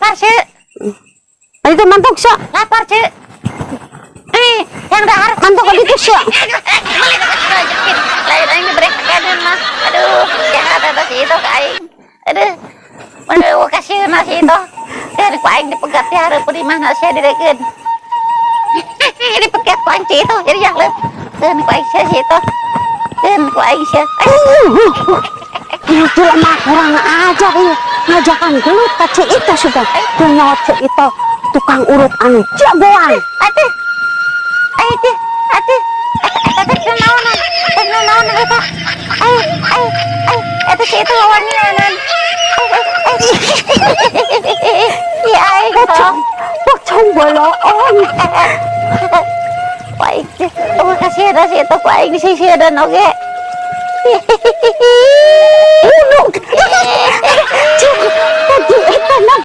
Lapar, Ceu. Itu mantuk sia. Lapar, Ceu. Eh, yang dahar. Mantuk ka ditu sia. Lain aing diberi makanan mah. Aduh, jahat eta si itu ka aing. Aduh. Aduh, kasieun si itu. Eh, ku aing dipegat di hareupeun di mana sia direkeun. Dipegat ku aing si itu, jadi yang leup. Keun ku aing sia si itu. Keun ku aing sia. Ieu jelema kurang ajar ieu. Ngajakan gelut ka Ceu Itoh sudah. Teu nyaho Ceu Itoh tukang urut anu jagoan. Atuh. Ayo teh, atuh. Eta teh naonan? Teh naonan eta? Ayo, ayo, ayo. Eta si itu wawanianan. Ayo, ayo. Ya aing Pocong, pocong boloon. Ku aing teh, oh kasihan si itu ku aing disisieunan oge. Bunuh. Cuk, tadi eta.